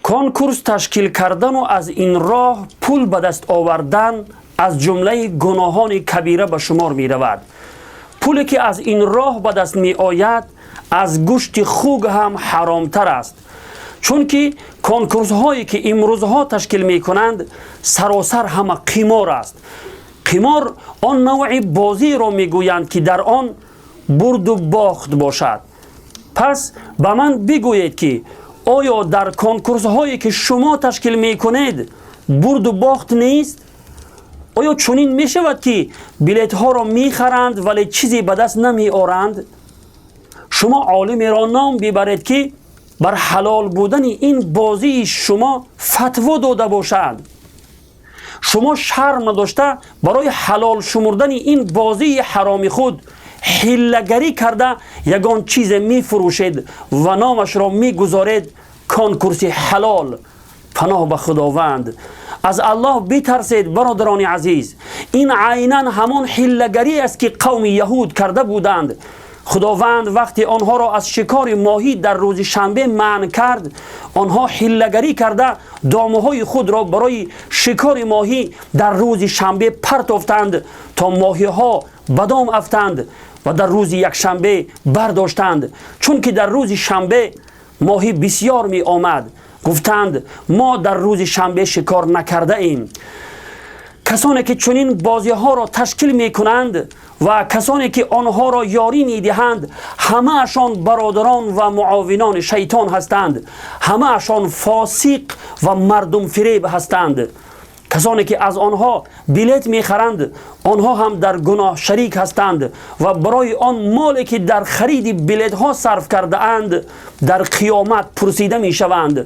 Конкурс ташкил кардану аз ин роҳ пул ба даст овардан аз ҷумлаи гуноҳони кабира ба шумор меравад. Пуле ки аз ин роҳ ба даст меояд, аз гӯшти хук ҳам ҳаромтар аст, чунки конкурсҳое ки имрӯзҳо ташкил мекунанд, саросар ҳама қимор аст. Қимор он навъи бозиро мегӯянд, ки дар он бурду бохт бошад. Пас ба ман бигӯед, ки оё дар конкурсҳое ки шумо ташкил мекунед, бурду бохт нест? Оё чунин мешавад, ки билетҳоро мехаранд, вале чизе ба даст намеоранд? Шумо олимеро ном бибаред, ки бар ҳалол будани ин бозии шумо фатво дода бошад. Шумо шарм надошта, барои ҳалол шумурдани ин бозии ҳароми худ ҳиллагарӣ карда, ягон чизе мефурӯшед ва номашро мегузоред конкурси ҳалол. Паноҳ ба Худованд! Аз Аллоҳ битарсед, бародарони азиз. Ин айнан ҳамон ҳиллагарӣ аст, ки қавми яҳуд карда буданд. Худованд вақте онҳоро аз шикори моҳӣ дар рӯзи шанбе манъ кард, онҳо ҳиллагарӣ карда, домҳои худро барои шикори моҳӣ дар рӯзи шанбе партофтанд, то моҳиҳо ба дом афтанд ва дар рӯзи якшанбе бардоштанд, чунки дар рӯзи шанбе моҳӣ бисьёр меомад. Гуфтанд: «Мо дар рӯзи шанбе шикор накардаем». Касоне ки чунин бозиҳоро ташкил мекунанд ва касоне ки онҳоро ёрӣ медиҳанд, ҳамаашон бародарон ва муовинони шайтон ҳастанд, ҳамаашон фосиқ ва мардумфиреб ҳастанд. Касоне ки аз онҳо билет мехаранд, онҳо ҳам дар гуноҳ шарик ҳастанд ва барои он моле ки дар хариди билетҳо сарф кардаанд, дар қиёмат пурсида мешаванд.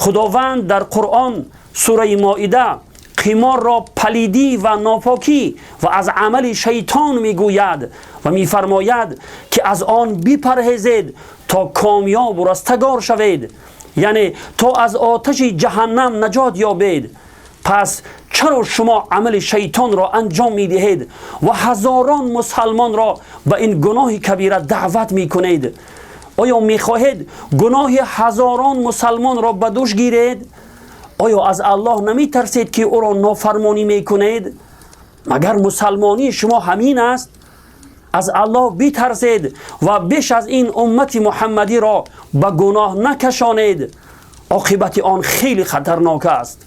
Худованд дар Қуръон, сураи Моида, қиморро палидӣ ва нопокӣ ва аз амали шайтон мегӯяд ва мефармояд, ки аз он бипарҳезед, то комёбу растагор шавед, яъне то аз оташи ҷаҳаннам наҷот ёбед. Пас чаро шумо амали шайтонро анҷом медиҳед ва ҳазорон мусалмонро ба ин гуноҳи кабира даъват мекунед? Оё мехоҳед гуноҳи ҳазорон мусалмонро ба дӯш гиред? Оё аз Аллоҳ намитарсед, ки ӯро нофармонӣ мекунед? Магар мусалмонии шумо ҳамин аст? Аз Аллоҳ битарсед ва беш аз ин уммати муҳаммадиро ба гуноҳ накашонед. Оқибати он хеле хатарнок аст.